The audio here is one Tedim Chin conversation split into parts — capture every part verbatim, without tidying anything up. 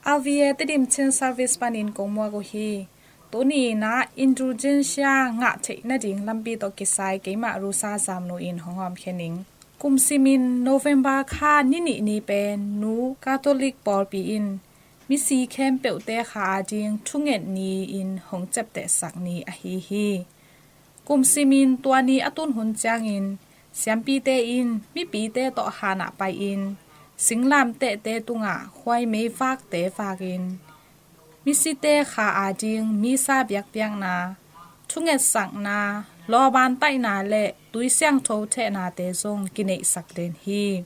Alvia Tedim Chin Service panin kong muak uh hi. Tuni in ah indulgencia ngah theih nading lampi tawh kisai keimah Rusa Zamnu in hong hawmkhia ning. Kum simin November kha ni nih ni pen Nu Catholic pawlpi in misi khempeuhte kha ading thunget ni-in hong ciaptehsak ni ahi hi. Kum simin tua ni a tun hun ciangin siampite in mipite tawh hanah pai-in singlamtehte tungah khuai meivakte vakin misite kha ading misa biakpiakna, thungetsakna, lawban taihna le tui siangtho thehnate zong kineihsak den hi.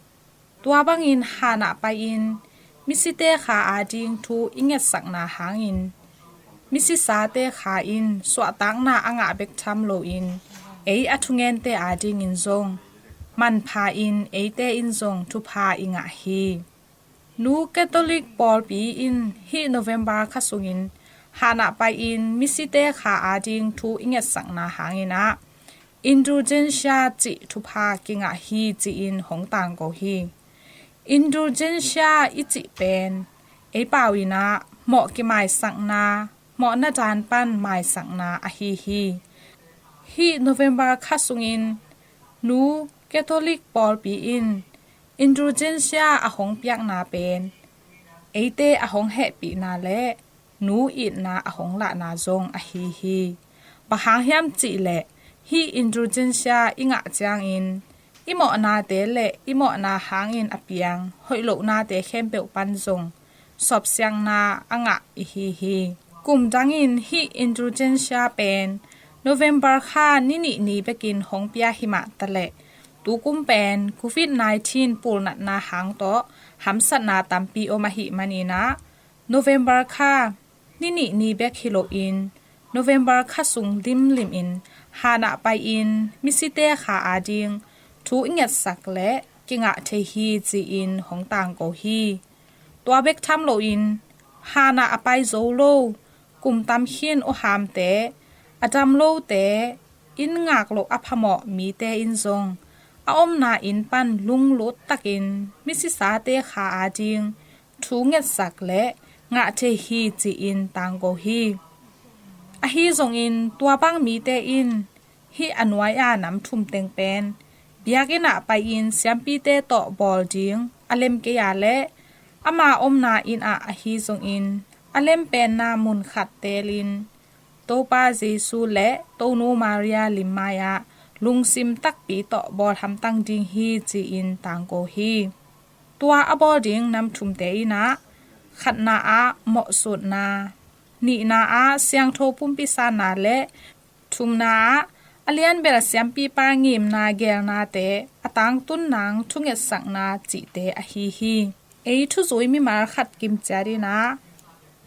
Tua bangin hanah pai-in misite kha ading thu i ngetsakna hangin misisate kha in suahtakna a ngah bek tham loin ei a thungente adingin zong manpha in eite in zong thupha i ngah hi. Nu Catholic pawlpi in hih November kha sungin hanah pai-in misite kha ading thu i ngetsakna hangin ah indulgencia cih thupha kingah hi ci-in hong tangko hi. Indulgencia i cih pen ei pau in ah mawh kimaisakna, mawhna dan pan maisakna ahi hi. Hih November kha sungin Nu Catholic pawlpi in indulgencia a hong piakna pen eite a hong hehpihna le nu itna a hong lahna zong ahi hi. Bang hang hiam cih leh hih indulgencia i ngah ciangin i mawhnate le i mawhna hangin a piang hoih lohnate khempeuh pan zong sawpsiangna a ngah i hi hi. Kum dangin hih indulgencia pen November kha ni nih ni bekin hong pia himah taleh tukum pen covid nineteen pulnatna hang tawh hamsatna tampi om ahih manin ah November kha ni nih ni bek hi loin November kha sung limlimin hanah pai-in misite kha ading thu i ngetsak le kingah thei hi ci-in hong tangko hi. Tua bek tham loin hanah a pai zo lo, kum tam khin awhamte, a dam lote, inn ngak loh a phamawh mite in zong a omna inn pan lunglut takin misisate kha ading thu ngetsak le ngah thei hi ci-in tangko hi. Ahi zongin tua bang mite in hih a nuai-a nam thum teng pen biakinn ah pai-in siampite tawh bawl ding a lem kei a leh ama omna inn ah ahi zongin a lempenna mun khat teelin Topa Jesu le Tonu Maria limmai-ah lungsim takpi tawh bawl hamtang ding hi ci-in tangko hi. Tua a bawl ding nam thumte in ah khatna ah mawhsutna, nihna ah siangtho pumpi sanna le thumna ah a lianbel siampipa ngimna geelnate a tangtun nang thungetsakna cihte ahi hi. Ei thuzui mimal khat kimciat in ah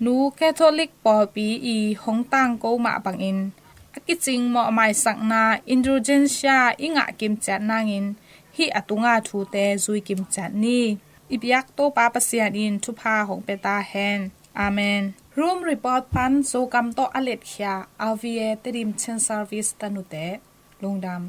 Nu Catholic pawlpi i hong tangko mah bangin a kicing mawhmaisakna indulgencia i ngah kimciat nangin hih a tunga thute zui kimciat ni. I biak Topa Pasian in thupha hong pia ta hen. Amen. Room report pan Zokam tawh a letkhia R V A Tedim Chin Service tanute lungdam.